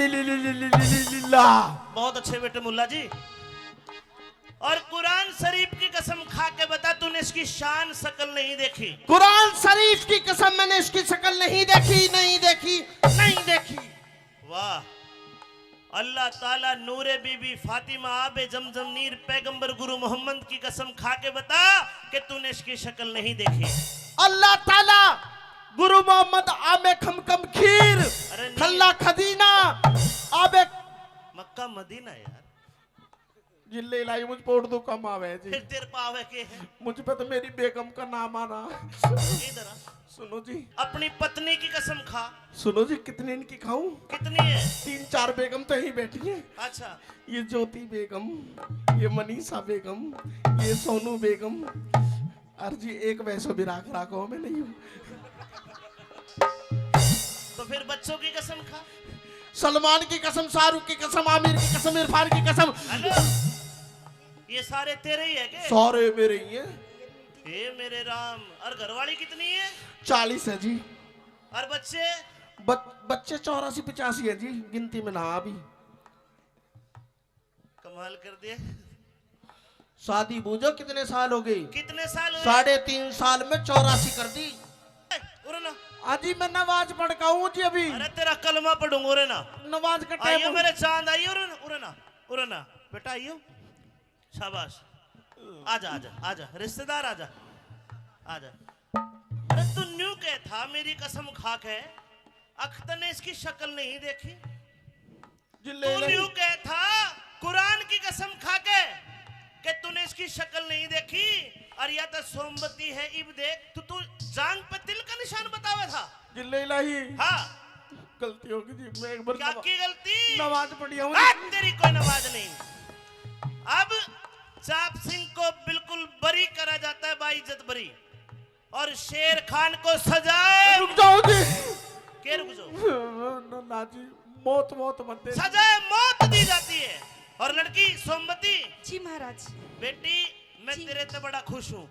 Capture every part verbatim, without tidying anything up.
लीला। बहुत अच्छे बेटे मुल्ला जी। और कुरान शरीफ की कसम खा के बता, तूने इसकी शान शकल नहीं देखी। कुरान शरीफ की कसम, मैंने इसकी शक्ल नहीं देखी, नहीं देखी, नहीं देखी। वाह। अल्लाह ताला नूरे बीबी फातिमा आबे जमजम नीर पैगंबर गुरु मोहम्मद की कसम खा के बता कि तूने इसकी शक्ल नहीं देखी। अल्लाह ताला गुरु मोहम्मद आमे खमखम खीर, अरे नहीं। खल्ला खदीना, आबे मक्का मदीना यार। जिले लाई मुझ पे उर्दू कम आवे जी। फिर तेरे पे आवे के है? मुझ पे तो मेरी बेगम का नाम आना। इधर आ। सुनो जी। अपनी पत्नी की कसम खा। सुनो जी, कितनी इनकी खाऊं? कितनी है? तीन चार बेगम तो यहीं बैठी हैं। अच्छा। ये ज्योति बेगम, ये मनीषा बेगम, ये सोनू बेगम, और जी एक वैसो भी राख राखो में नहीं हूँ। तो फिर बच्चों की कसम खा। सलमान की कसम, शाहरुख की कसम, आमिर की कसम, इरफान की कसम। हेलो, ये सारे तेरे ही है के? सारे मेरे ही हैं। हे मेरे राम। और घरवाली कितनी है? चालीस है जी। और बच्चे? बच-, बच्चे चौरासी पचासी है जी, गिनती में ना अभी। कमाल कर दिए। शादी बूझो कितने साल हो गए? कितने साल हुए? साढ़े तीन साल में चौरासी कर दी। ए, उरे ना। हाँ जी, मैं नमाज पढ़ के आऊँ जी अभी। अरे तेरा कलमा पढ़ूंगा, उरे ना। नमाज का टाइम आइयो हो। मेरे चांद, आइयो, उरे ना, उरे ना, उरे ना। बेटा आइयो। शाबाश। आजा, आजा, आजा, रिश्तेदार आजा। आजा। अरे तू न्यू कह था मेरी कसम खा के, अख तने इसकी शक्ल नहीं देखी। जिले तू नहीं। न्यू कह था कुरान की कसम खा के कि तूने इसकी शक्ल नहीं देखी, और या तो सोमवती है, इब देख। तू, तू जांग पे तिल का निशान बतावे था। जिले इलाही। हाँ। गलती हो गई जी, मैं एक बार क्या नवा-, की गलती? नमाज पढ़ी हूँ। आज तेरी कोई नमाज नहीं। अब चाप सिंह को बिल्कुल बरी करा जाता है, बाइज्जत बरी। और शेर खान को सजाए। रुक जाओ जी। के रुक जाओ? ना, ना जी, मौत, मौत मत दे। सजाए मौत दी जाती है। और लड़की सोमवती, जी महाराज। बेटी, मैं जी। तेरे ते बड़ा खुश हूँ।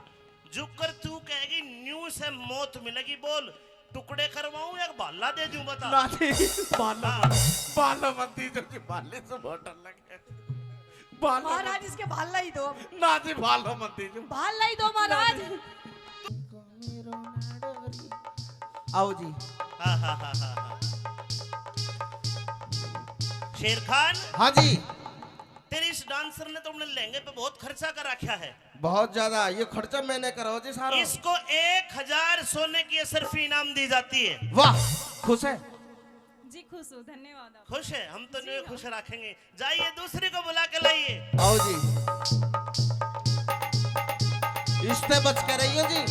जुकर तू कहेगी न्यू से मौत मिलेगी, बोल टुकड़े करवाऊं या भाला दे दूं, बता। ना जी, भाला, हाँ। भाला मत दीजो जी, भाले से बहुत डर लगे। भाला मत। महाराज, इसके भाला ही दो। ना जी, भाला मत दीजो। भाला ही दो महाराज। ना जी। आओ जी। हाँ, हाँ, हाँ, हाँ, हाँ। शेर खान। हाँ जी। तेरे इस डांसर ने तो अपने लहंगे पे बहुत खर्चा कर रखा है। बहुत ज्यादा। ये खर्चा मैंने करो जी सारा। इसको एक हजार सोने की असरफी इनाम दी जाती है। वाह, खुश है? जी खुश हूँ, धन्यवाद आपका। खुश है, हम तो जी न्यू हाँ। खुश रखेंगे। जाइए, दूसरे को बुला के लाइए। आओ जी, इससे बच के रहियो जी।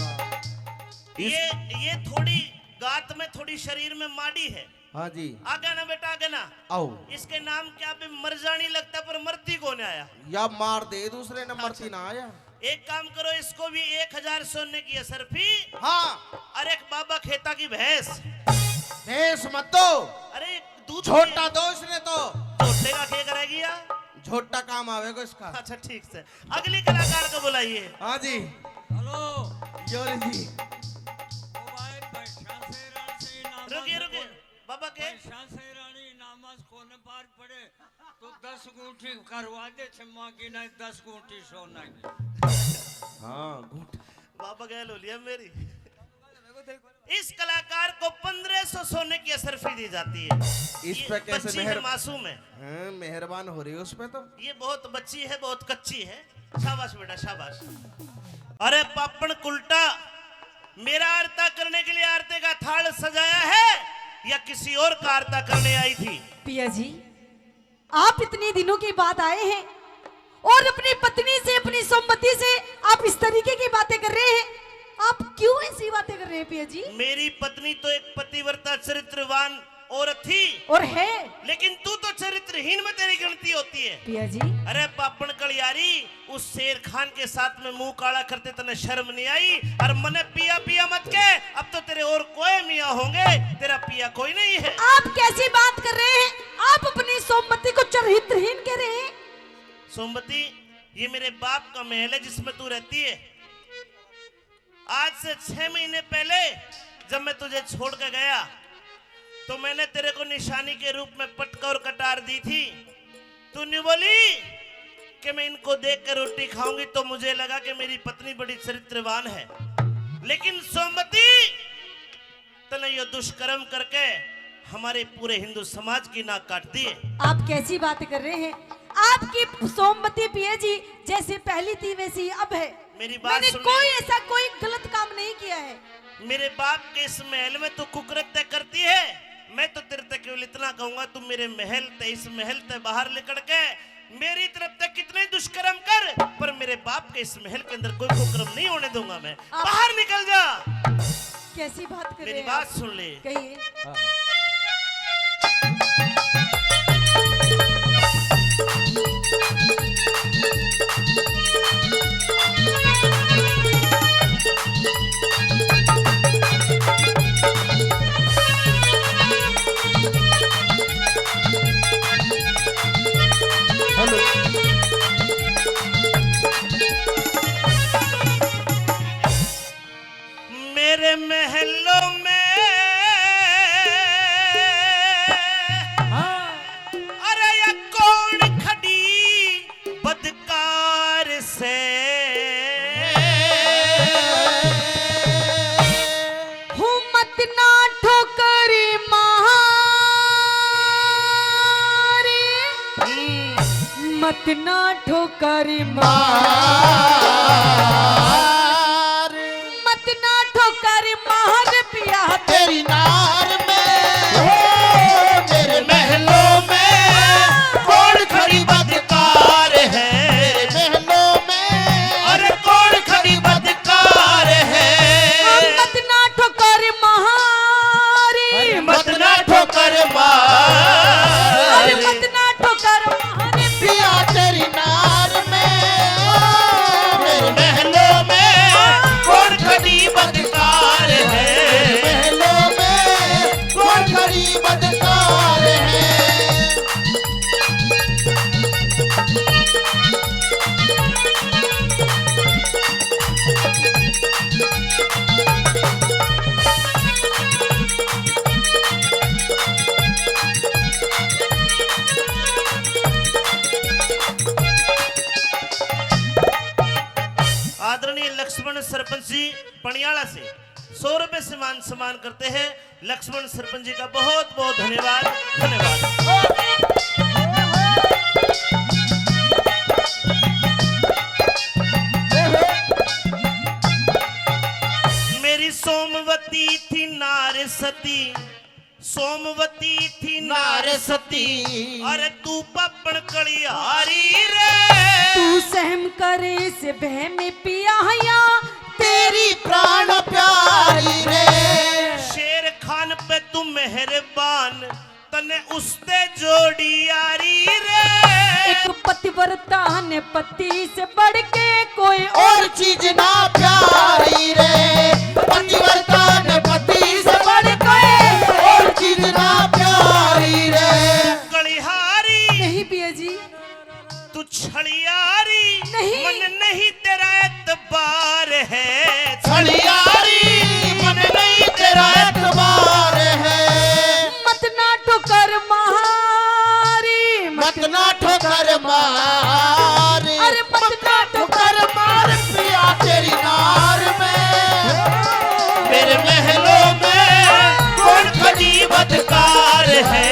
इस ये, ये थोड़ी गात में, थोड़ी शरीर में माड़ी है। हाँ जी। आगे ना बेटा, आगे ना। आओ। इसके नाम क्या भी मर जानी लगता, पर मरती कौन आया? या मार दे दूसरे ने, अच्छा। मरती ना आया। एक काम करो, इसको भी एक हजार सोने की असरफी। हाँ। और एक बाबा खेता की भैंस। भैंस मत दो। अरे दूध छोटा दो इसने तो। छोटे का क्या करेगी या? छोटा काम आवेगा इसका। अच्छा ठीक से, अगली कलाकार को बुलाइए। हाँ जी। हेलो। यो रे जी। ओ भाई, पैसा से रानी से नाम रुकिए, रुकिए। बाबा के? पैसा से रानी नामस कोने पार पड़े, तो दस गुंठी करवा दे, छम्मा की नहीं, दस गुंठी सोना की। हाँ, गुंठ। बाबा गैल हो लिया मेरी। इस कलाकार को पन्द्रह सौ सोने की असरफी दी जाती है। इस ये पे कैसे बच्ची है, मेहर-, मासूम है। हाँ, मेहरबान हो रही है उस पे तो। ये बहुत बच्ची है, बहुत कच्ची है। शाबाश बेटा, शाबाश। अरे पापण कुलटा, मेरा आरता करने के लिए आरते का थाल सजाया है या किसी और का आरता करने आई थी? पिया जी, आप इतने दिनों के बाद आए हैं और अपनी पत्नी से, अपनी सोमवती से आप इस तरीके की बातें कर रहे हैं। आप क्यों ऐसी बातें कर रहे हैं पिया जी? मेरी पत्नी तो एक पतिव्रता चरित्रवान औरत थी। और है। लेकिन तू तो चरित्रहीन में तेरी गिनती होती है। पिया जी। अरे पापण कलियारी, उस शेर खान के साथ में मुंह काला करते तने शर्म नहीं आई? और मने पिया पिया मत के, अब तो तेरे और कोई मियाँ होंगे, तेरा पिया कोई नहीं है। आप कैसी बात कर रहे हैं? आप अपनी सोमवती को चरित्रहीन कह रहे हैं? सोमवती, ये मेरे बाप का महल है जिसमें तू रहती है। आज से छह महीने पहले जब मैं तुझे छोड़ के गया, तो मैंने तेरे को निशानी के रूप में पटका और कटार दी थी। तू न्यू बोली कि मैं इनको देख कर रोटी खाऊंगी, तो मुझे लगा कि मेरी पत्नी बड़ी चरित्रवान है। लेकिन सोमवती, तने यो दुष्कर्म करके हमारे पूरे हिंदू समाज की नाक काट दी है। आप कैसी बात कर रहे हैं? आपकी सोमवती पिया जी जैसे पहली थी वैसी अब है। मेरी बात मैंने सुन ले। कोई ऐसा कोई गलत काम नहीं किया है। मेरे बाप के इस महल में तू कुकृत्य करती है, मैं तो तेरे तक केवल इतना कहूंगा, तू मेरे महल ते, इस महल ते बाहर निकल के मेरी तरफ तक कितने दुष्कर्म कर, पर मेरे बाप के इस महल के अंदर कोई कुकर्म नहीं होने दूंगा मैं। आप बाहर निकल जा। कैसी बात कर रहे हैं आप? मेरी बात सुन ले। कहिए। हाँ, हाँ। हेलो। मेरे महलों में, हाँ। अरे ये कौन खड़ी बदकार से? हूँ मत ना ठोकर मारी, हम्म। मत ना ठोकर मार। मार। मत ना ठोकर मार पिया तेरी नार में। हो, मेरे महलों में कौन खड़ी बदकार है? मेरे महलों में अरे कौन खड़ी बदकार है? मत ना ठोकर मारी। अरे मत ना ठोकर मार। अरे मत ना ठोकर मार। पिया तेरी नार में, ओ, मेरे महलों में कौन खड़ी बदकार है? महलों में कौन खड़ी बदकार है? आदरणीय लक्ष्मण सरपंच जी पनियाला से सौ रुपए से मान सम्मान करते हैं। लक्ष्मण सरपंच जी का बहुत बहुत धन्यवाद, धन्यवाद। मेरी सोमवती थी नार सती, सोमवती थी नार सती। अरे तू पापण कलिहारी रे। तू सहम करे से बह में पिया या तेरी प्राण प्यारी रे। शेर खान पे तू मेहरबान, तने उसते जोड़ी यारी रे। एक पतिव्रता ने पति से बढ़ के कोई और और चीज ना प्यारी रे। पतिव्रता ने पति से बढ़ के और चीज ना प्यारी रे। कलिहारी। नहीं पिया जी। तू छलियारी। नहीं। मन नहीं तेरा एतबार है। छलियारी, मन नहीं तेरा एतबार है। मत ना ठोकर मारी, मत मत ना ठोकर मार। अरे मत ना ठोकर मार पिया तेरी नार में। मेरे महलों में कौन खड़ी बदकार है?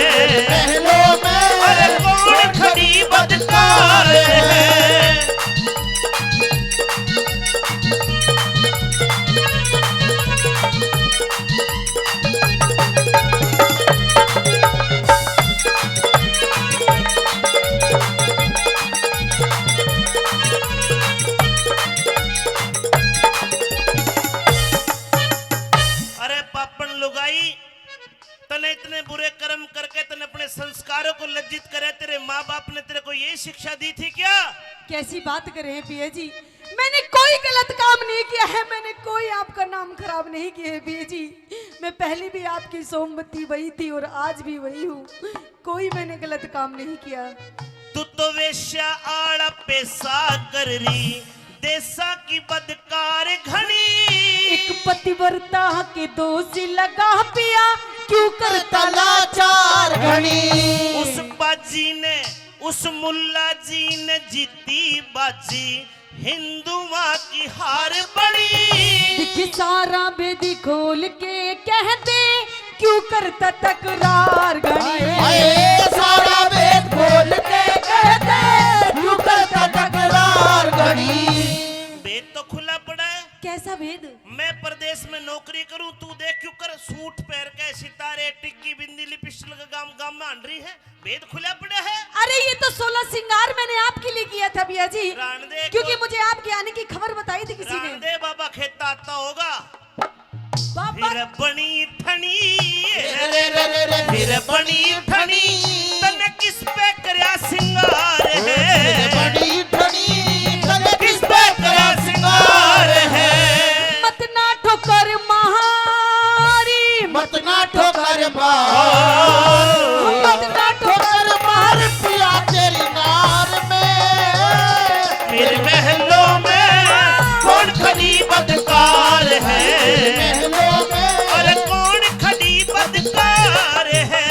महलों में अरे कौन खड़ी बदकार है? अरे पापण लुगाई, तने इतने बुरे कर्म करके तने अपने संस्कारों को लज्जित करे, तेरे माँ बाप ने तेरे को यही शिक्षा दी थी क्या? कैसी बात कर रहे हैं पिया जी, मैंने कोई गलत काम नहीं किया है, मैंने कोई आपका नाम खराब नहीं किया है पिया जी। मैं पहले भी आपकी सोमवती वही थी और आज भी वही हूँ, कोई मैंने गलत काम नहीं किया। तू तो वेश्या आला पेशा कर रही, देशा की बदकार घणी। एक पतिव्रता के दोषी लगा पिया, क्यों करता लाचार घणी। उस बाजी ने, उस मुल्ला जी ने जीती बाजी, हिंदुआ की हार बनी। दिख सारा बेदी खोल के कह दे, क्यों करता तकरार घणी। हाय, सारा बेद खोल के कह दे, क्यों करता तकरार घणी। बेद तो खुला पड़ा है। कैसा भेद? मैं परदेश में नौकरी करूं, तू देख क्यों कर सूट पहन के सितारे, टिक्की, बिंदी, लिपस्टिक लगा गाम गाम में हंड रही है, भेद खुला पड़ा है। अरे, ये तो सोलह श्रृंगार मैंने आपके लिए किया था भैया जी, रान दे क्योंकि को- मुझे आपके आने की खबर बताई थी किसी ने। रान दे बाबा, खेता आता होगा। बाबा। फिर बनी ठणी, रे, रे, रे, रे, रे। फिर बनी ठणी, तन्ने किस पे करया सिंगार है? फिर बनी ठणी, तन्ने किस पे करया सिंगार है? मत ना ठोकर मारी, मत ना ठोकर मार, मत ना ठोकर मार पिया तेरी नार में। मेरे महलों में कौन खड़ी बदकार है? महलों में। अरे कौन खड़ी बदकार है?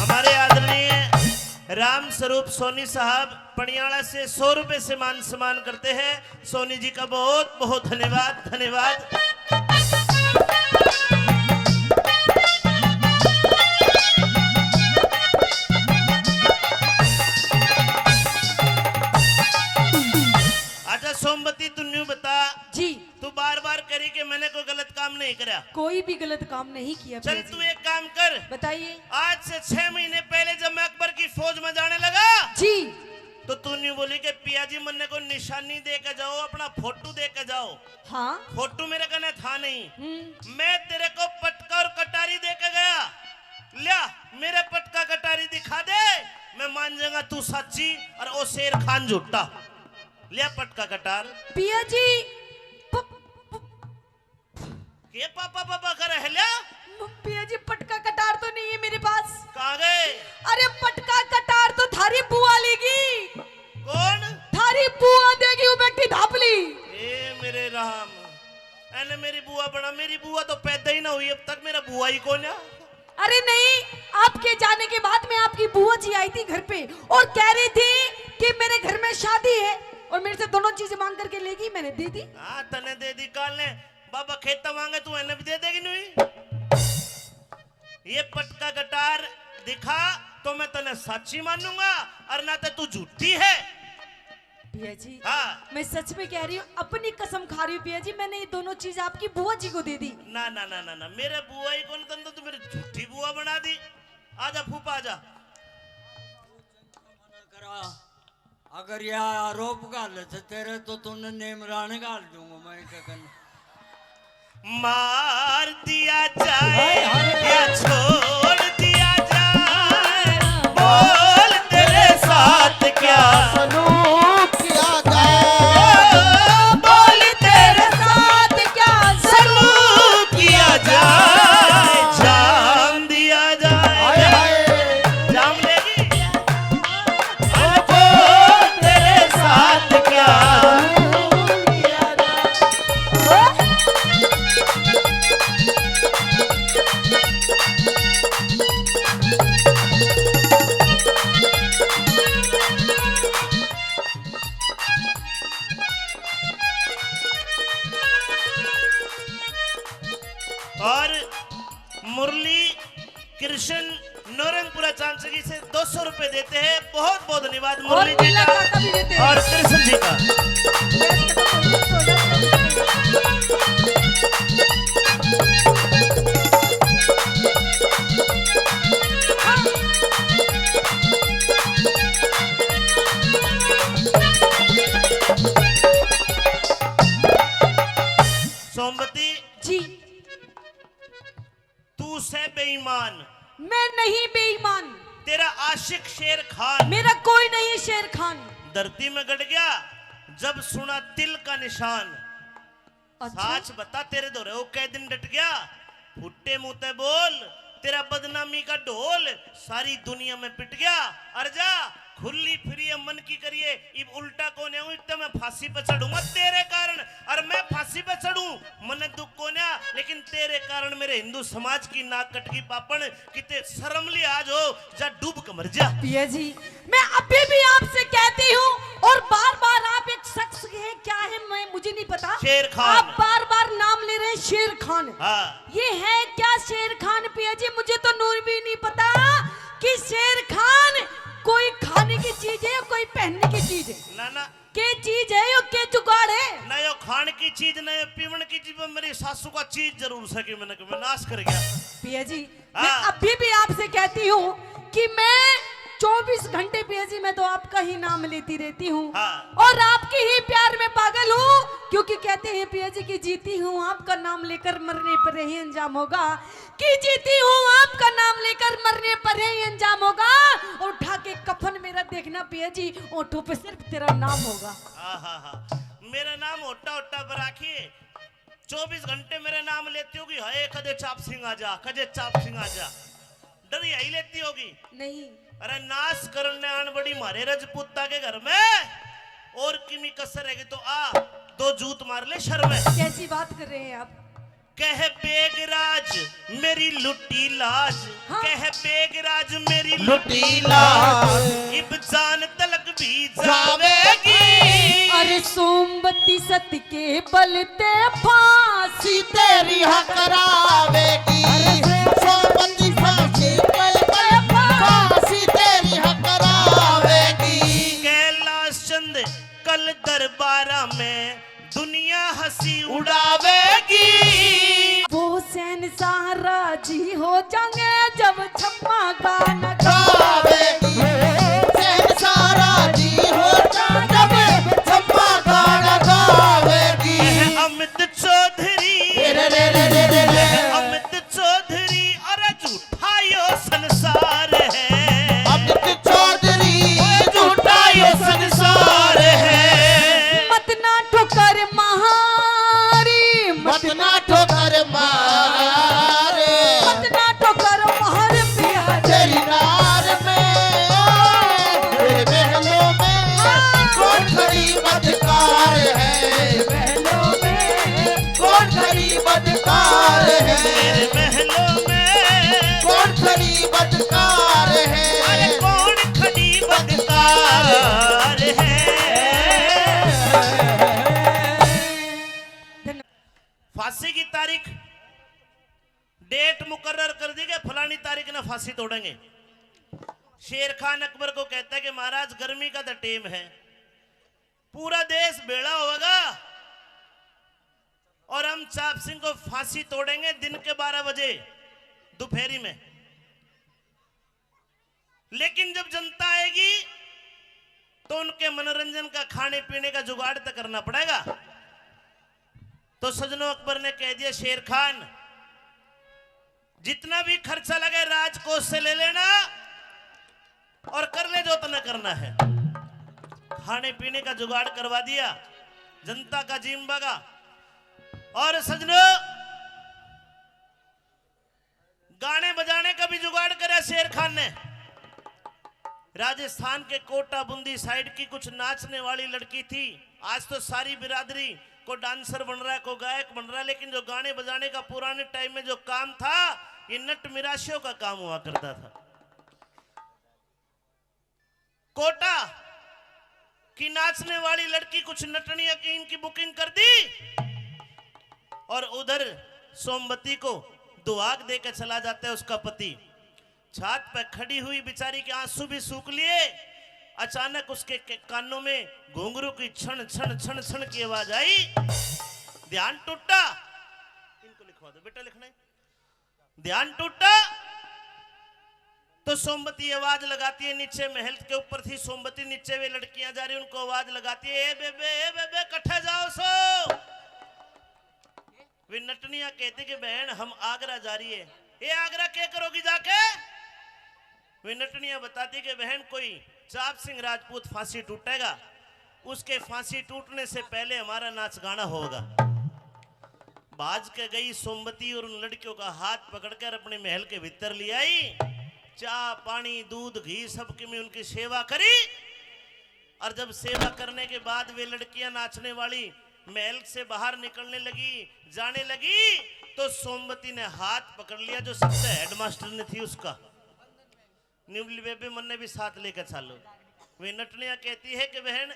हमारे आदरणीय राम स्वरूप सोनी साहब पटियाला से सौ रुपए से मान सम्मान करते हैं। सोनी जी का बहुत बहुत धन्यवाद, धन्यवाद। अच्छा सोमवती, तू न्यू बता जी। तू बार बार करी कि मैंने कोई गलत काम नहीं करा। कोई भी गलत काम नहीं किया चल भैया जी। तू एक काम कर। बताइए। आज से छह महीने पहले जब मैं अकबर की फौज में जाने लगा जी। तो तू न्यू बोली कि पिया जी मन्ने को निशानी दे के जाओ, अपना फोटो दे के जाओ। हाँ। फोटो मेरे कने था नहीं। हम्म। मैं तेरे को पटका और कटारी दे के गया। लिया, मेरे पटका कटारी दिखा दे, मैं मान जाऊंगा तू सच्ची और ओ शेर खान झूठा। लिया पटका कटार। पिया जी, प-, प-, के पापा पापा कर है लिया? म-, पिया जी, पटका कटार तो नहीं है मेरे पास। कहाँ गए? अरे पटका कटार तो थारी बुआ लेगी। कौन? थारी बुआ देगी वो बैठी धापली। ए मेरे राम, एने मेरी बुआ बना, मेरी बुआ तो पैदा ही ना हुई अब तक, मेरा बुआ ही कौन है? अरे नहीं, आपके जाने के बाद में आपकी बुआ जी आई थी घर पे और कह रही थी कि मेरे घर में शादी है और मेरे से दोनों चीजें मांग करके लेगी, मैंने दे दी। हाँ, तने दे दी काल ने, बाबा खेता मांगे तू एने भी दे देगी नहीं। ये पटका कटार दिखा तो मैं तने साची मानूंगा और ना तो तू झूठी है। पिया जी, हाँ। मैं सच में कह रही हूँ, अपनी कसम खा रही हूँ पिया जी, मैंने ये दोनों चीज आपकी बुआ जी को दे दी। ना, ना, ना, ना, ना, मेरे बुआ ही कौन, तन तो तू मेरी झूठी बुआ बना दी। आजा फूफा, आजा। करा, अगर यह आरोप घाले थे तेरे तो तूने नेमरान घाल दूंगा मैं ककन। मार दिया जाए हाय, हाय। या छोड़ दिया जाए, बोल तेरे साथ क्या सलूक किया जाए। बोल तेरे साथ क्या सलूक किया जाए। जान दिया जाए। हाय, हाय। जान देगी। अब तेरे साथ क्या और मुरली कृष्ण नौरंगपुरा चांचगी से दो सौ रुपए देते हैं। बहुत बहुत धन्यवाद और मुरली जी मुरली का काका भी देते हैं। और कृष्ण जी का। सोमवती जी। तू से बेईमान। मैं नहीं बेईमान। तेरा आशिक शेर खान। मेरा कोई नहीं शेर खान। धरती में गड़ गया जब सुना तिल का निशान। अच्छा। साच बता, तेरे धोरे वो कै दिन डट गया? फुट्टे मुंह ते बोल, तेरा बदनामी का ढोल सारी दुनिया में पिट गया। अर जा, खुली फिरी है मन की करिए, इब उल्टा कोन्या हूं, इब तो मैं फांसी पे चढ़ूंगा तेरे कारण। अर मैं फांसी पे चढ़ूं, मन्ने दुख कोन्या, लेकिन तेरे कारण मेरे हिंदू समाज की नाक कटगी पापण। किते शर्म लिहाज हो, जा डूब के मर जा। पिया जी, मैं अभी भी आपसे कहती हूँ, और बार बार आप एक शख्स हैं, क्या है मैं, मुझे नहीं पता। शेर खान। आप बार बार नाम ले रहे हैं शेर खान। हाँ। ये है क्या शेर खान? पिया जी, मुझे तो नूर भी नहीं पता कि शेर खान कोई खाने की चीज है या कोई पहनने की चीज है। ना, ना। के चीज है यो, के जुगाड़ है? ना यो खान की चीज, ना यो पीवण की चीज, पर मेरी सासू का चीज जरूर सै कि मैंने, मैं नाश कर गया। पिया जी, मैं हाँ। अभी भी आपसे कहती हूँ कि मैं चौबीस घंटे, पिया जी, मैं तो आपका ही नाम लेती रहती हूँ। हाँ। और आपके ही प्यार में पागल हूँ, क्योंकि कहते हैं, पिया जी, कि जीती हूँ आपका नाम लेकर, मरने पर यही अंजाम होगा। कि जीती हूँ आपका नाम लेकर, मरने पर यही अंजाम होगा। और उठा के कफन मेरा देखना, पिया जी, ओठों पे सिर्फ तेरा नाम होगा। हाँ, हाँ, हाँ। मेरा नाम ओटा ओटा पर राखिए। चौबीस घंटे मेरे नाम लेती होगी, हाय, कदे चाप सिंह आ जा, कदे चाप सिंह आ जा, डर यही लेती होगी। नहीं। अरे, नाश करने आन बड़ी मारे रजपूता के घर में, और किमी कसर हैगी तो आ, दो जूत मार ले शर्म है। कैसी बात कर रहे हैं आप? कह बेगराज मेरी लुटी लाज, हाँ। कह बेगराज मेरी लुटी लुटी लाज। लाज। इब जान तलक भी जावेगी। अरे सोमवती सत के बल ते फांसी तेरी हा करावेगी। अरे सोमवती सत के बल ते फांसी तेरी हा करावेगी। कैलाश चंद कल दरबारा में दुनिया हंसी उड़ावेगी। वो शहंशाह राजी हो जाएंगे जब छम्मा गाना गावेगी। शहंशाह राजी हो जाएंगे जब छम्मा गाना गावेगी। अमित चौधरी, रे रे रे रे रे रे। अमित चौधरी, अरे झूठा यो संसार है। अमित चौधरी, ओए झूठा यो संसार है। मत ना ठोकर मारी, मत मत ना ठोकर मारे। मत ना ठोकर मार पिया तेरी नार में, तेरे महलों में कौन खड़ी बदकार है? महलों में कौन खड़ी बदकार है? मेरे महलों में कौन खड़ी बदकार है? अरे कौन खड़ी बदकार है? फांसी की तारीख, डेट मुकर्रर कर दी कि फलानी तारीख ने फांसी तोड़ेंगे। शेर खान अकबर को कहता है कि महाराज, गर्मी का तो टेम है, पूरा देश भेड़ा होगा और हम चाप सिंह को फांसी तोड़ेंगे दिन के बारह बजे दोपहरी में। लेकिन जब जनता आएगी तो उनके मनोरंजन का, खाने पीने का जुगाड़ तो करना पड़ेगा। तो सजनों, अकबर ने कह दिया, शेर खान, जितना भी खर्चा लगे राजकोष से ले लेना और कर ले जो तने करना है। खाने पीने का जुगाड़ करवा दिया, जनता का जीम बगा। और सजनों, गाने बजाने का भी जुगाड़ करे शेर खान ने। राजस्थान के कोटा बूंदी साइड की कुछ नाचने वाली लड़की थी। आज तो सारी बिरादरी, को डांसर बन रहा है, को गायक बन रहा है, लेकिन जो गाने बजाने का पुराने टाइम में जो काम था, ये नट मिराशियों का काम हुआ करता था। कोटा की नाचने वाली लड़की, कुछ नटनिया की इनकी बुकिंग कर दी और उधर सोमवती को दुहाग दे के चला जाता है उसका पति। छात पे खड़ी हुई बेचारी के आंसू भी सूख लिए। अचानक उसके के-, कानों में घुंघरू की छन छन छन छन की आवाज आई। ध्यान टूटा। इनको लिखवा दो बेटा, लिखना है। ध्यान टूटा तो सोमवती आवाज लगाती है, नीचे महल के ऊपर थी सोमवती, नीचे वे लड़कियां जा रही, उनको आवाज लगाती है, "ए बेबे, ए बेबे, कट्ठे जाओ सो?" वे नटनिया कहती कि बहन, हम आगरा जा रही है। "ए आगरा के करोगी जाके?" वे नटनिया बताती कि बहन, कोई चाप सिंह राजपूत फांसी टूटेगा, उसके फांसी टूटने से पहले हमारा नाच गाना होगा। भाज के गई सोमवती और उन लड़कियों का हाथ पकड़कर अपने महल के भीतर ले आई। चाय, पानी, दूध, घी, सब की में उनकी सेवा करी। और जब सेवा करने के बाद वे लड़कियां नाचने वाली महल से बाहर निकलने लगी, जाने लगी, तो सोमवती ने हाथ पकड़ लिया, जो सबसे हेडमास्टर ने थी उसका। न्यू बोली, "बेबे, मन्ने भी साथ लेकर चालो।" वे नटनिया कहती है कि, "बहन,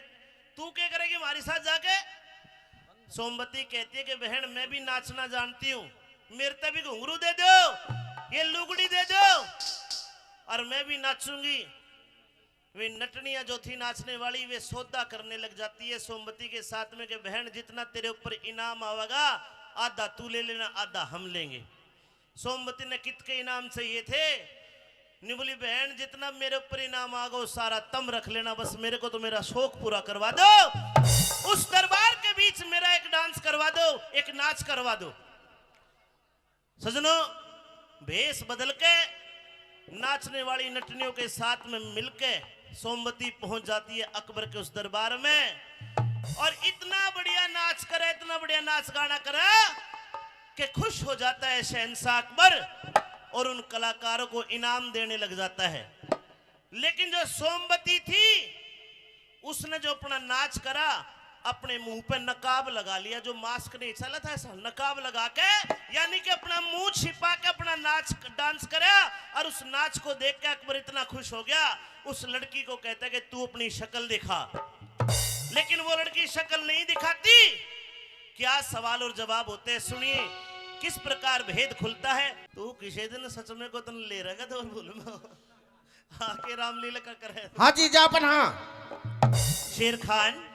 तू क्या करेगी हमारे साथ जाके?" सोमवती कहती है कि, "बहन, मैं भी नाचना जानती हूँ, मेरे ते भी घुंघरू दे दो, ये लुगड़ी दे दो, और मैं भी नाचूंगी।" वे नटनिया जो थी नाचने वाली, वे सौदा करने लग जाती है सोमवती के साथ में कि, "बहन, जितना तेरे ऊपर इनाम आवेगा, आधा तू ले लेना, आधा हम लेंगे।" सोमवती ने कित के इनाम चाहिए थे। न्यू बोली, "बहन, जितना मेरे ऊपर इनाम आ गो, सारा तम रख लेना, बस मेरे को तो मेरा शौक पूरा करवा दो। उस दरबार के बीच मेरा एक डांस करवा दो, एक नाच करवा दो।" सजनों, भेष बदल के नाचने वाली नटनियों के साथ में मिलके सोमवती पहुंच जाती है अकबर के उस दरबार में, और इतना बढ़िया नाच करे, इतना बढ़िया नाच गाना करे कि खुश हो जाता है शहंशाह अकबर और उन कलाकारों को इनाम देने लग जाता है। लेकिन जो सोमवती थी, उसने जो अपना नाच करा, अपने मुंह पे नकाब लगा लिया, जो मास्क नहीं चला था, ऐसा नकाब लगा के, यानी कि अपना मुंह छिपा के अपना नाच, डांस करा। और उस नाच को देख के अकबर इतना खुश हो गया, उस लड़की को कहता है कि, "तू अपनी शक्ल दिखा।" लेकिन वो लड़की शक्ल नहीं दिखाती। क्या सवाल और जवाब होते हैं, सुनिए किस प्रकार भेद खुलता है। तू किसी दिन सच में को तन ले रहेगा तो बोल में। हाँ, के रामलीला का करे। हाँ जी, जापन हाँ। शेर खान।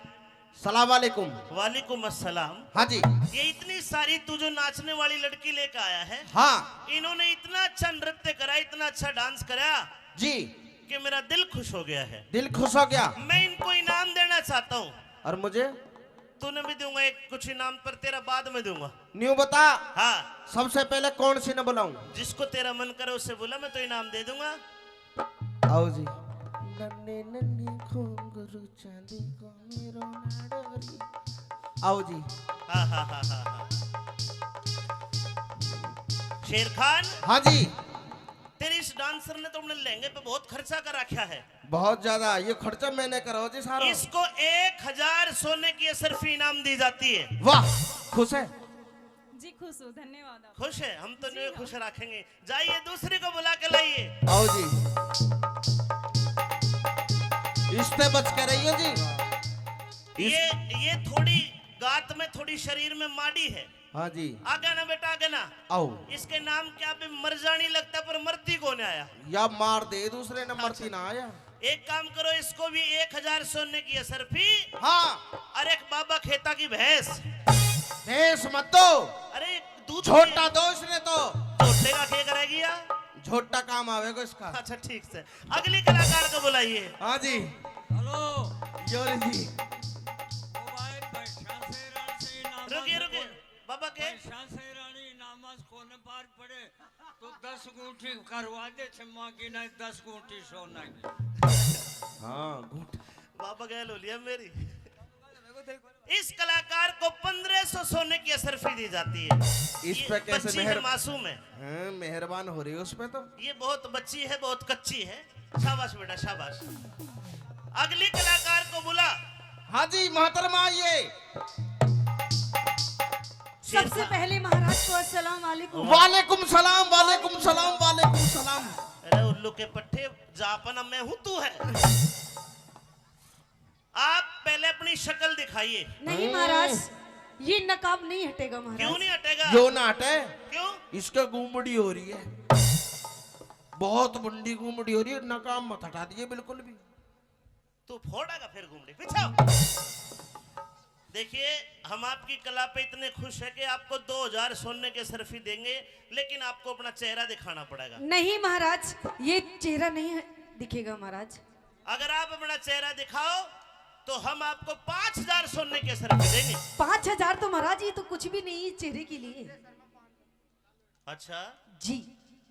सलाम वालेकुम। वालेकुम अस्सलाम। हाँ जी। ये इतनी सारी तू जो नाचने वाली लड़की लेकर आया है, हाँ। इन्होंने इतना अच्छा नृत्य करा, इतना अच्छा डांस करा जी। कि मेरा दिल खुश हो गया है। दिल खुश हो गया। मैं इनको इनाम देना चाहता हूँ। और मुझे? तूने भी दूंगा एक कुछ इनाम, पर तेरा बाद में दूंगा। न्यू बता। हाँ। सबसे पहले कौन सी ने बुलाऊं? जिसको तेरा मन करे उसे बुला, मैं तो इनाम दे दूंगा। आओ जी। नन्हे नन्हे घुंघरू चांदी को मेरो नाड़ोरी। आओ जी। हाँ, हाँ, हाँ, हाँ, हाँ। शेर खान। हाँ जी। तेरे इस डांसर ने तो अपने लहंगे पे बहुत खर्चा कर रखा है। बहुत ज्यादा। ये खर्चा मैंने करो जी सारा। इसको एक हजार सोने की अशरफी इनाम दी जाती है। वाह, खुश है? जी खुश हूँ, धन्यवाद आपका। खुश है? हम तो जी नहीं हाँ। खुश रखेंगे। जाइए, दूसरे को बुला के लाइए। आओ जी, इससे बच के रहिए जी। इस ये, ये थोड़ी गात में, थोड़ी शरीर में माड़ी है। हाँ जी। आगे ना बेटा, आगे ना। आओ। इसके नाम क्या भी मर जानी लगता, पर मरती कौन आया? या मार दे दूसरे ने, मरती अच्छा। ना आया। एक काम करो, इसको भी एक हजार सोने की अशरफी। हाँ। और एक बाबा खेता की भैंस। भैंस मत दो। अरे दूध छोटा दो इसने तो। छोटे का क्या करेगी या? छोटा काम आवेगा इसका। अच्छा ठीक से, अगली कलाकार को बुलाइए। हाँ जी। हेलो। योर जी। ओ भाई, भाई शांति राम से नाम रुकिए, रुकिए। बाबा के? भाई शांति रानी नामाज कोने पार पड़े, तो दस गुंठी करवा दे, छे मांगी ना दस गुंठी सोना की। हाँ, गुंठ। बाबा गैल हो लिया मेरी। इस कलाकार को पन्द्रह सौ सोने की अशरफी दी जाती है। इस ये पे कैसे बच्ची है, मेहर-, मासूम है। हाँ, मेहरबान हो रही है उस पे तो। ये बहुत बच्ची है, बहुत कच्ची है। शाबाश बेटा, शाबाश। अगली कलाकार को बुला। हाँ जी, मोहतरमा आइए। सबसे पहले महाराज को अस्सलाम वालेकुम। वालेकुम सलाम, वालेकुम सलाम, वालेकुम सलाम। अरे उल्लू के पट्टे, जा अपना मैं हूँ, तू है। आप पहले अपनी शक्ल दिखाइए। नहीं महाराज, ये नकाब नहीं हटेगा महाराज। क्यों नहीं हटेगा? यो ना हटे। क्यों? इसका गुमड़ी हो रही है, बहुत बंडी गुमड़ी हो रही है, नकाब मत हटा दिए बिल्कुल भी। तू फोड़ेगा फिर गुमड़ी, पीछे हो। देखिए, हम आपकी कला पे इतने खुश हैं कि आपको दो हजार सोने के अशरफी देंगे, लेकिन आपको अपना चेहरा दिखाना पड़ेगा। नहीं महाराज, ये चेहरा नहीं है, दिखेगा महाराज। अगर आप अपना चेहरा दिखाओ तो हम आपको पाँच हजार सोने के अशरफी देंगे। पाँच हजार तो महाराज, ये तो कुछ भी नहीं है चेहरे के लिए। अच्छा जी।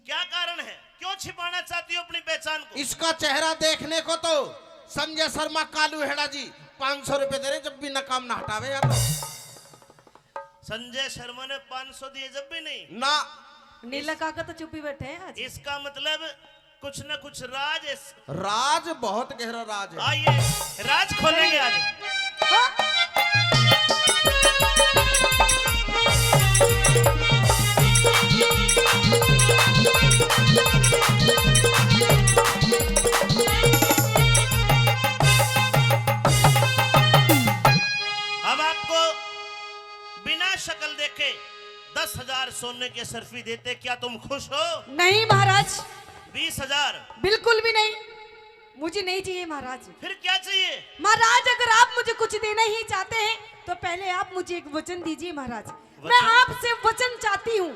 क्या कारण है, क्यों छिपाना चाहती हो अपनी पहचान को? इसका चेहरा देखने को तो संजय शर्मा कालू हेड़ा जी पाँच सौ रुपए दे रहे, जब भी नकाब ना हटावे या तो। संजय शर्मा ने पाँच सौ दिए जब भी नहीं। ना। नीला काका तो चुप ही बैठे हैं आज। इसका मतलब कुछ ना कुछ राज है। राज, बहुत गहरा राज है। आइए, राज खोलेंगे आज। हाँ? हम आपको बिना शक्ल देखे दस हजार सोने के सरफी देते, क्या तुम खुश हो? नहीं महाराज। बीस हजार? बिल्कुल भी नहीं, मुझे नहीं चाहिए महाराज। फिर क्या चाहिए? महाराज, अगर आप मुझे कुछ देना ही चाहते हैं तो पहले आप मुझे एक वचन दीजिए महाराज। मैं वचन? आपसे वचन चाहती हूँ,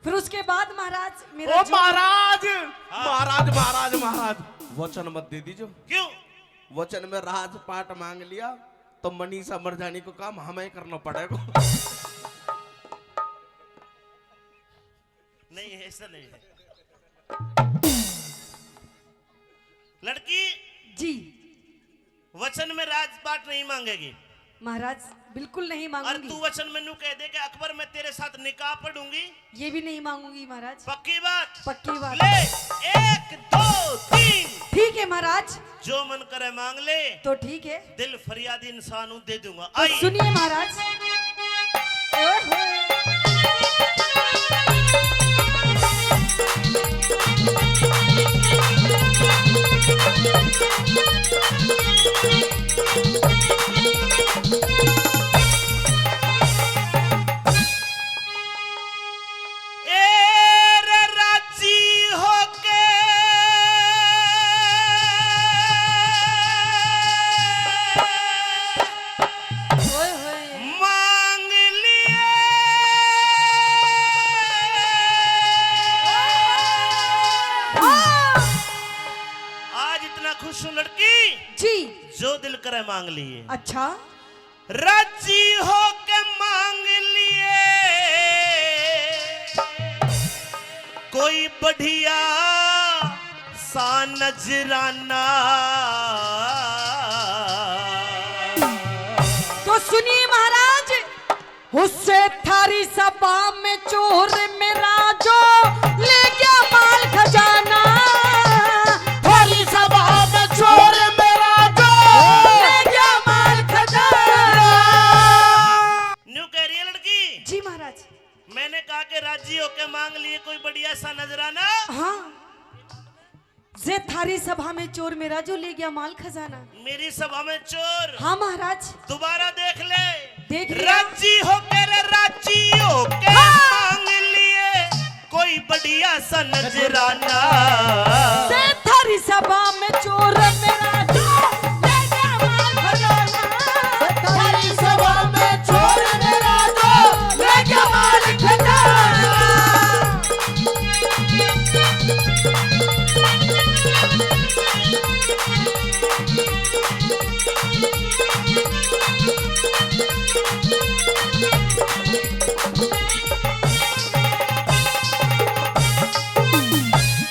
फिर उसके बाद महाराज मेरा ओ जो महाराज, हाँ। महाराज, महाराज, महाराज, वचन मत दे दीजिए। क्यों? वचन में राजपाट मांग लिया तो मनीषा मरजानी को काम हमें करना पड़ेगा। नहीं, ऐसा नहीं है। लड़की जी। वचन में राजपाट नहीं मांगेगी। महाराज, बिल्कुल नहीं और मांगूंगी। तू वचन में नू कह दे कि अकबर, मैं तेरे साथ निकाह पढ़ूंगी। ये भी नहीं मांगूंगी महाराज। पक्की बात? पक्की बात। ले, एक, दो, तीन। ठीक है महाराज। जो मन करे मांग ले। तो ठीक है। दिल फरियादी इंसान हूँ, दे दूंगा। तो आइए। सुनिए महाराज। ओए होए। ए रे राजी होके ओए होए। मांग लिए। हाँ। आज इतना खुश हूँ लड़की, जी। जो दिल करे मांग लिए। अच्छा। राजी होके मांग लिए कोई बढ़िया सा नजराना। तो सुनिए महाराज, उससे थारी सभा में चोर मेरा जो ले गया माल खजाना। थारी सभा में चोर मेरा जो ले गया माल खजाना। न्यू कह रही है लड़की। जी महाराज। मैंने कहा कि राजी होके मांग लिए कोई बढ़िया सा नजराना। हाँ। जे थारी सभा में चोर मेरा जो ले गया माल खजाना। मेरी सभा में चोर। हाँ महाराज। दोबारा देख ले। देख लिया। राजी होके रे, राजी होके हाँ। मांग लिए कोई बढ़िया सा नजराना। जे थारी सभा में चोर मेरा जो ले गया माल खजाना। जे थारी सभा में चोर मेरा जो ले गया माल खजाना।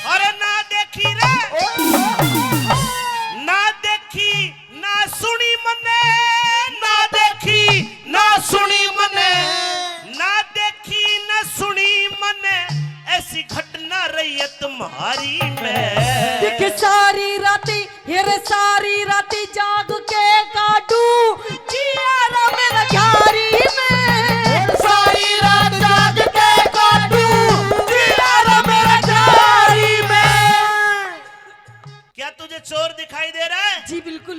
अरे ना देखी रे, ना देखी, ना सुनी मने, ना देखी, ना सुनी मने, ना देखी, ना सुनी मने, ऐसी घटना रही है तुम्हारी में। देख सारी राती, ये रे सारी राती जाग के काटू, जिया रा मेरा झारी में। सारी रात जाग के काटू, जिया रा मेरा झारी में। क्या तुझे चोर दिखाई दे रहा है? जी बिल्कुल।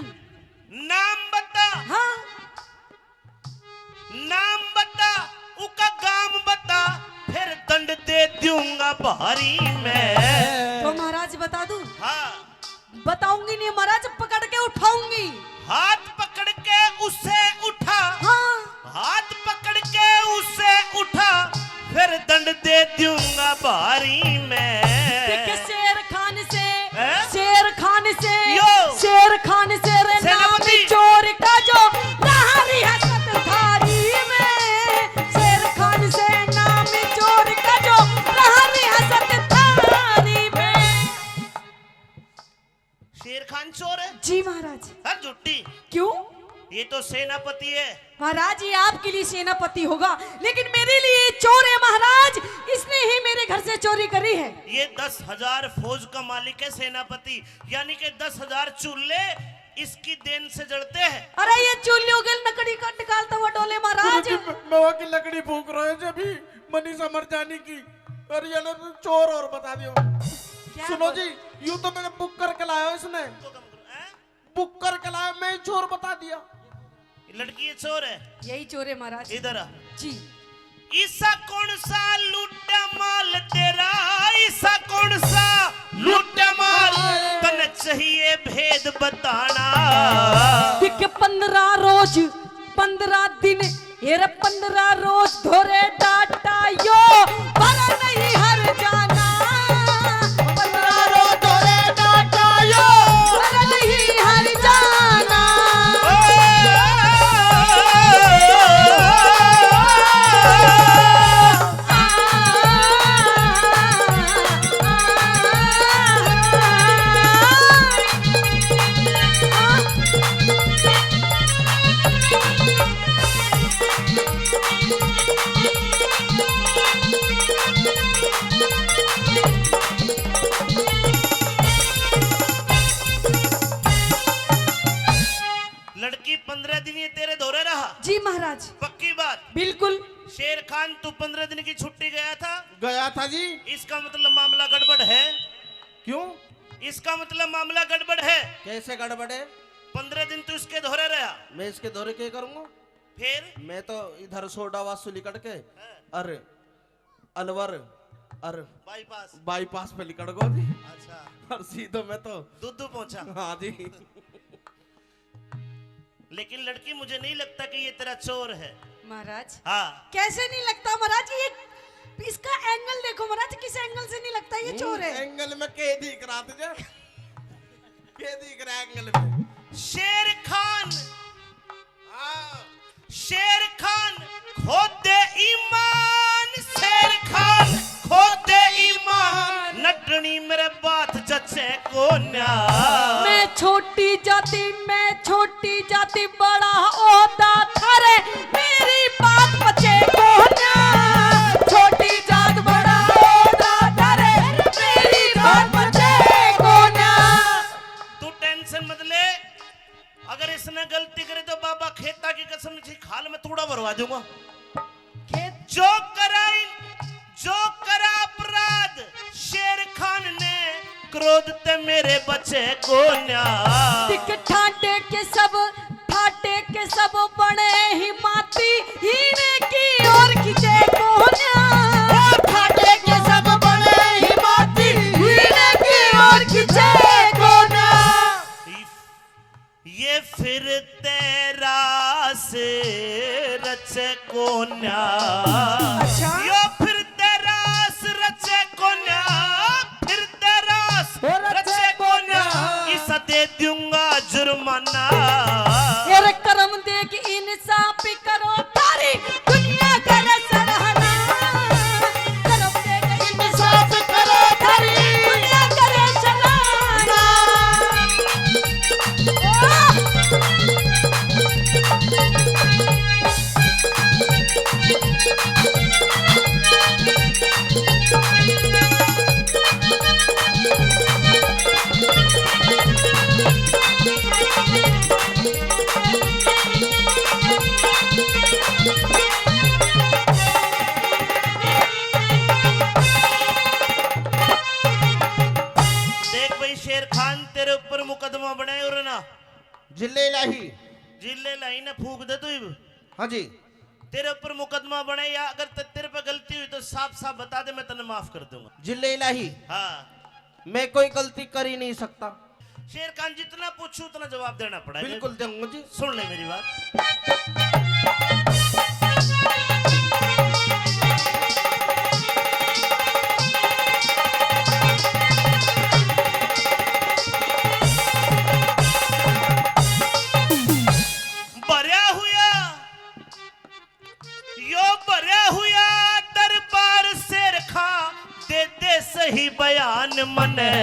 नाम बता। हाँ। नाम बता, उका गाम बता, फिर दंड दे दूंगा भारी मैं। तो महाराज बता दूं? हाँ। बताऊंगी नहीं महाराज, पकड़ के उठाऊंगी। हाथ पकड़ के उसे उठा। हाँ। हाथ पकड़ के उसे उठा, फिर दंड दे दूंगा भारी मैं। देख शेर खान से, हैं? शेर खान से, यो। शेर खान से रे नाम सेनापति। चोर का जो रहा रियासत थारी में। शेर खान से नाम चोर का जो रहा रियासत थारी में। शेर खान चोर है? जी महाराज। हर झुट्टी। क्यों? ये तो सेनापति है। महाराज, ये आपके लिए सेनापति होगा, लेकिन मेरे लिए चोर है महाराज। इसने ही मेरे घर से चोरी करी है। ये दस हजार फौज का मालिक है सेनापति, यानी कि दस हजार चूल्हे इसकी देन से जलते हैं। अरे, ये चूल्हों के लकड़ी का निकालता हुआ डोले महाराज। गुरुजी, मैं, मैं वहाँ की लकड़ी फूंक रहा हूँ, जब भी मनीषा मर जाने की। अरे, ये लो, चोर और बता दियो। क्या सुनो बोल- जी, यूं तो मैंने बुक करके लाया इसने। तो कम करो, हैं? बुक करके लाया, मैं ही चोर बता दिया। ये लड़की ये चोर है। यही चोर है महाराज। इधर आ। जी। ईसा कौन सा लूटा माल तेरा, ईसा कौन सा लूटा माल, तन चाहिए भेद बताना। दिख पन्द्रह रोज, पन्द्रह दिन, ये रे पन्द्रह रोज धोरे डाटा यो, पर नहीं हर जाना। पन्द्रह रोज धोरे डाटा यो, पर नहीं हर जाना। लड़की पन्द्रह दिन ये तेरे धोरे रहा? जी महाराज। पक्की बात? बिल्कुल। शेर खान, तू पन्द्रह दिन की छुट्टी गया था? गया था जी। इसका मतलब मामला गड़बड़ है। क्यों? इसका मतलब मामला गड़बड़ है। कैसे गड़बड़ है? पन्द्रह दिन तू इसके धोरे रहा। मैं इसके धोरे क्या करूंगा? फिर? मैं तो इधर सोडा वासु लिकड़ के, हाँ। अरे, अलवर, अरे, बाईपास। बाईपास पे लिकड़ गो जी। अच्छा। और सीधो मैं तो दुद्धू पहुंचा। हाँ जी। लेकिन लड़की, मुझे नहीं लगता कि ये तेरा चोर है। महाराज। हाँ। कैसे नहीं लगता महाराज? ये, इसका एंगल देखो महाराज, किस एंगल से नहीं लगता ये चोर है? एंगल में के दिख रहा तुझे? के दिख रहा है एंगल में? शेर खान। हाँ। शेर खान, खोदे ईमान, शेर खान, खोदे ईमान, नटनी मेरे बात जचे कोन्या। मैं छोटी जाति, मैं छोटी जाति, बड़ा ओहदा थारे, मेरी बात पचे कोन्या। छोटी जात, बड़ा ओहदा थारे, मेरी बात पचे कोन्या। तू टेंशन मत ले, अगर इसने गलती करे तो बाबा खेता की कसम, इसी खाल में तूड़ा भरवा दूंगा। खेत जो करा इन-, जो करा अपराध शेर खान ने, क्रोध ते मेरे बचे कोन्या। दिख ठाटे के सब, ठाटे के सब बने ही माती, हीने की ओर खींचे कोन्या। ओ ठाटे के सब बने ही माती, हीने की ओर खींचे कोन्या। ये फिर तेरा से रचे कोन्या। अच्छा। यो फिर तेरा से रचे कोन्या, फिर तेरा से रचे कोन्या। इसा दे दूंगा जुर्माना। तेरे कर्म देख इंसाफ करो थारी दुनिया करे सराहना। करम दे के इंसाफ करो थारी दुनिया करे सराहना। देख भाई शेर खान, तेरे ऊपर मुकदमा बनाए और ना जिले इलाही। जिले इलाही ने फूक दे तू इब। हाँ जी। तेरे ऊपर मुकदमा बने या अगर ते-, तेरे पे गलती हुई तो साफ साफ बता दे, मैं तन्ने माफ कर दूंगा। जिले इलाही। हाँ। मैं कोई गलती कर ही नहीं सकता। शेर खान, जितना पूछूं उतना जवाब देना पड़ा है। बिल्कुल दूंगा जी। सुन ले मेरी बात। भरया हुआ यो भरया हुआ दरबार शेर खां, दे दे सही बयान मने।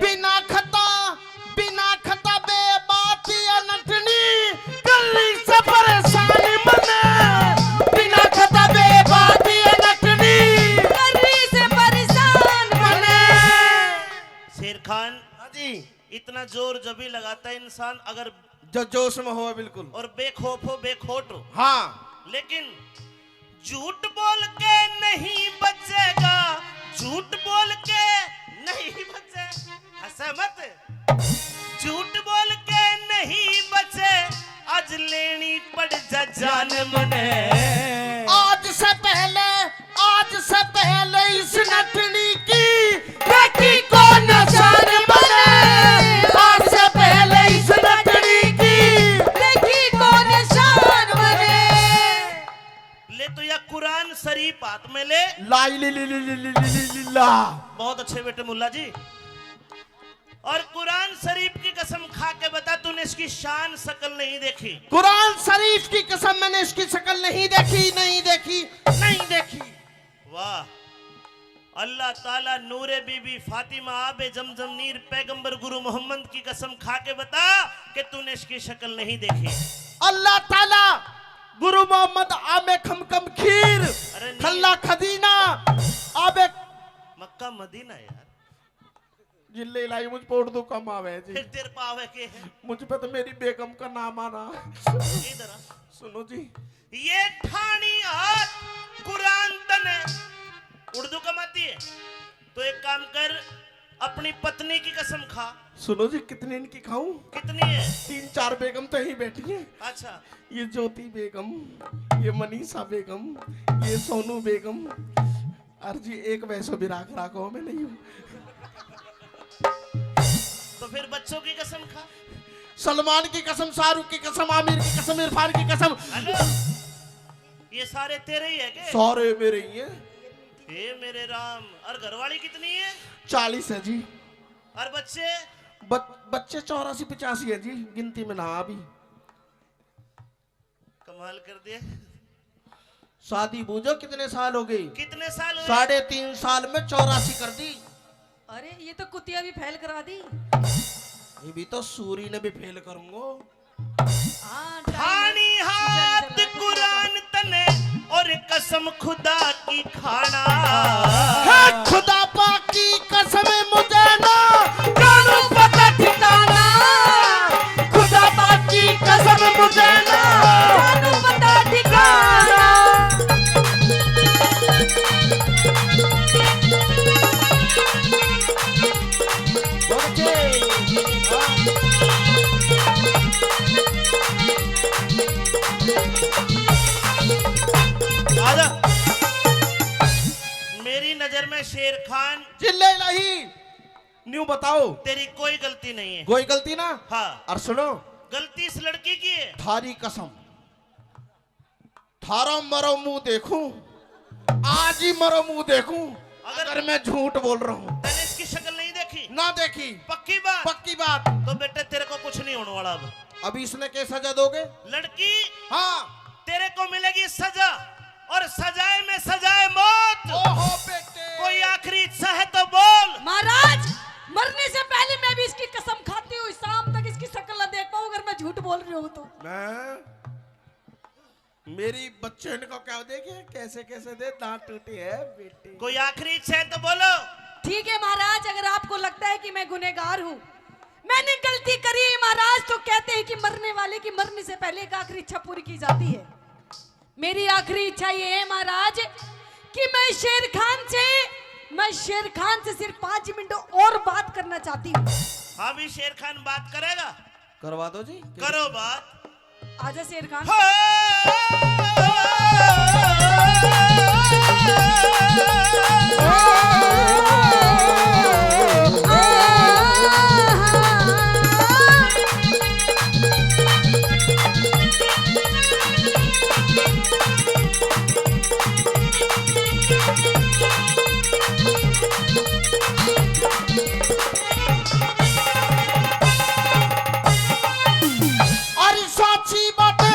बिना खता, बिना खता बे बात या नटनी, कर खान, हाँ जी। इतना जोर जब भी लगाता है इंसान, अगर जो जोश में हो बिल्कुल। और बेखौफ हो, बेखोट हो। हाँ। लेकिन झूठ बोल के नहीं बचेगा, झूठ बोल के नहीं बचे, हंसे मत। झूठ बोल के नहीं बचे, आज लेनी पड़ जा जान मने। आज से पहले, आज से पहले इस नटनी की बेटी को निशान बने। आज से पहले इस नटनी की बेटी को निशान बने। ले तो या कुरान शरीफ हाथ में ले। ला इल-, इल-, इल-, ला। बहुत अच्छे बेटे मुल्ला जी। और कुरान शरीफ की कसम खा के बता, तूने इसकी शान शकल नहीं देखी। कुरान शरीफ की कसम, मैंने इसकी शकल नहीं देखी, नहीं देखी, नहीं देखी। वाह। अल्लाह ताला नूरे बीबी फातिमा आबे जमजम नीर पैगंबर गुरु मोहम्मद की कसम खा के बता कि तूने इसकी शकल नहीं देखी। अल्लाह ताला गुरु मोहम्मद आमे खमखम खीर, अरे नहीं। खल्ला खदीना, आबे मक्का मदीना यार। जिले लाई मुझ पे उर्दू कम आवे जी। फिर तेरे पे आवे के है? मुझ पे तो मेरी बेगम का नाम आना। इधर आ। सुनो जी। ये ठानी हाथ कुरान तने उर्दू कम आती है, तो एक काम कर, अपनी पत्नी की कसम खा। सुनो जी, कितनी इनकी खाऊं? कितनी है? तीन चार बेगम तो यहीं बैठी हैं। अच्छा। ये ज्योति बेगम, ये मनीषा बेगम, ये सोनू बेगम, और जी एक वैसो भी राख राखो, मैं नहीं हूँ। तो फिर बच्चों की कसम खा। सलमान की कसम, शाहरुख की कसम, आमिर की कसम, इरफान की कसम। हेलो, ये सारे तेरे ही है के? सारे मेरे ही हैं। हे मेरे राम, और घरवाली कितनी है? चालीस है जी। और बच्चे? बच-, बच्चे चौरासी पचासी है जी, गिनती में ना अभी। कमाल कर दिया। शादी बूझो कितने साल हो गए? कितने साल हुए? साढ़े तीन साल में चौरासी कर दी। अरे, ये तो कुतिया भी फेल करा दी। ये भी तो सूरी ने भी फेल करूंगो। हाँ, time है। ठानी हाथ कुरान तने और कसम खुदा की खाना। है खुदा पाक की कसम मुझे ना जानू पता ठिकाना। खुदा पाक की कसम मुझे ना जानू पता ठिकाना। आजा। मेरी नजर में शेर खान। चिल्ले नहीं। न्यू बताओ। तेरी कोई गलती नहीं है। कोई गलती ना? हाँ। और सुनो। गलती इस लड़की की है। थारी कसम। थारा मरो मुंह देखूं, आज ही मरो मुंह देखूं, अगर अगर मैं झूठ बोल रहा हूं। तने इसकी शक्ल नहीं देखी? ना देखी। पक्की बात? पक्की बात। तो बेटे, तेरे को कुछ नहीं होने वाला अब। अभी इसने क्या सजा दोगे? लड़की, हाँ। तेरे को मिलेगी सजा, और सजाए में सजाए मौत। ओहो बेटे। कोई आखिरी इच्छा है तो बोल। महाराज, मरने से पहले मैं भी इसकी कसम खाती हूँ, शाम तक इसकी शक्ल ना देख पाऊँ अगर मैं झूठ बोल रही हूँ तो। मैं मेरी बच्चन को क्या देखे, कैसे कैसे दे दांत टूटे हैं बेटे। कोई आखिरी इच्छा है तो बोलो। ठीक है महाराज, अगर आपको लगता है कि मैं गुनहगार हूँ, मैंने गलती करी है महाराज, तो कहते हैं कि मरने वाले की मरने से पहले एक आखिरी इच्छा पूरी की जाती है। मेरी आखिरी इच्छा ये है महाराज कि मैं शेर खान से, मैं शेर खान से सिर्फ पाँच मिनट और बात करना चाहती हूँ। हाँ भी शेर खान बात करेगा? करवा दो जी। करो बात। आजा शेर खान। अरे साची बात है।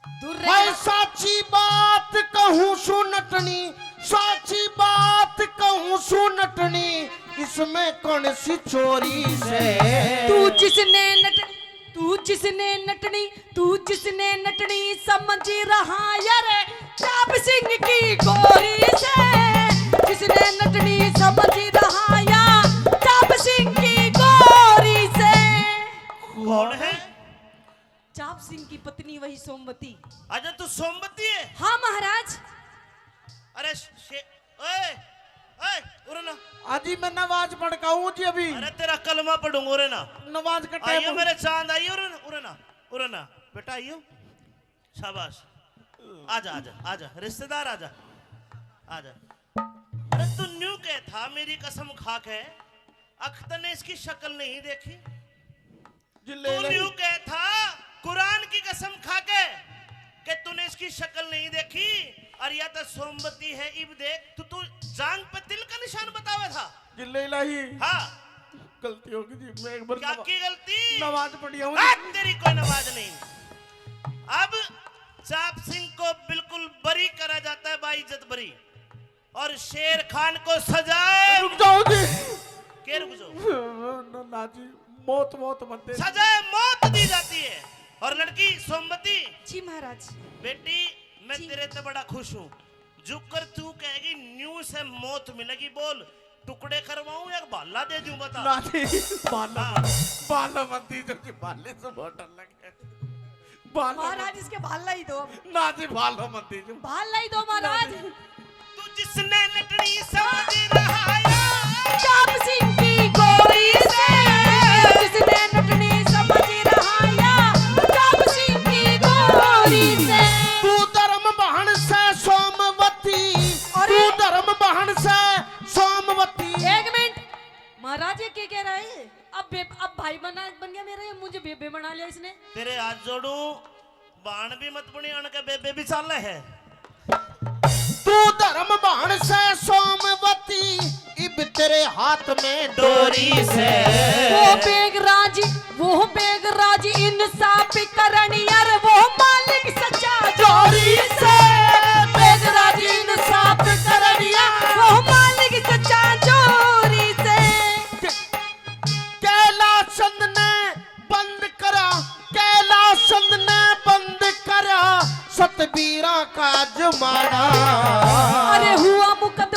दूर रह। मैं साची बात कहूँ सु नटनी, साची बात कहूँ सु नटनी, इसमें कौन सी चोरी से? तू जिसने नट तू जिसने नटनी, तू जिसने नटनी समझ रहा यार, चाप सिंह की गोरी से, जिसने नटनी समझ रहा या चाप सिंह की गोरी से। कौन है? चाप सिंह की पत्नी वही सोमवती। अच्छा, तू सोमवती है? हाँ महाराज। अरे शे-, ओए, ओए, उरे ना। आजी, मैं नमाज पढ़ के आऊँ जी अभी। अरे तेरा कलमा पढ़ूंगा, उरे ना। नमाज का टाइम आइयो हो- मेरे चांद, आइयो उरे ना, उरे ना, उरे ना। बेटा आइयो। शाबाश। आजा, आजा, आजा, रिश्तेदार आजा। आजा। अरे तू न्यू कह था, मेरी कसम खा के, अख तने इसकी शक्ल नहीं देखी। जिल्ले तू इलाही। न्यू कह था, कुरान की कसम खा के, कि तूने इसकी शक्ल नहीं देखी, और या तो सोमवती है, इब देख, तू, तू जांग पे तिल का निशान बतावे था। जिल्ले इलाही। हाँ। गलती हो गई जी, मैं एक बार क्या नमा-, की गलती? नमाज पढ़ी हूँ। आज तेरी कोई नमाज नहीं। अब चाप सिंह को बिल्कुल बरी करा जाता है, बाइज्जत बरी। और शेर खान को सजाए। रुक जाओ जी। के रुक जाओ? ना, ना जी, मौत, मौत मत दे। सजाए मौत दी जाती है। और लड़की सोमवती। जी महाराज। बेटी, मैं जी। तेरे ते बड़ा खुश हूँ। जुकर तू कहेगी न्यू से मौत मिलेगी, बोल टुकड़े करवाऊं या भाला दे दूं, बता। ना जी, भाला, हाँ। भाला मत दीजो जी, भाले से बहुत डर लगे। भाला मत महाराज, इसके भाला ही दो अब। ना जी, भाला मत दीजो। भाला ही दो महाराज। ना जी। तू जिसने नटनी समझ रहा या चाप सिंह की गोरी से, जिसने नटनी समझ रहा या चाप सिंह की गोरी से। तू धर्म बहन से सोमवती, अरे। तू धर्म बहन से सोमवती। एक मिनट, महाराज ये क्या कह रहा है? अब बे-, अब भाई बना, बन गया मेरा, ये मुझे बेबे बना लिया इसने। तेरे हाथ जोड़ू, बाण भी मत बनी, अणके बेबे भी चाले है। तू धर्म बाण से सोमवती, इब तेरे हाथ में डोरी से। वो बेगराज, वो बेगराज इंसाफ करण यार, वो मालिक सच्चा जोरी से। बेगराज इंसाफ करण यार, वो मालिक सच्चा जोरी से। कैलाश चंद ने बंद करा, कैलाश चंद ने बंद करा सतबीरा का जमाना। अरे हुआ मुकदमा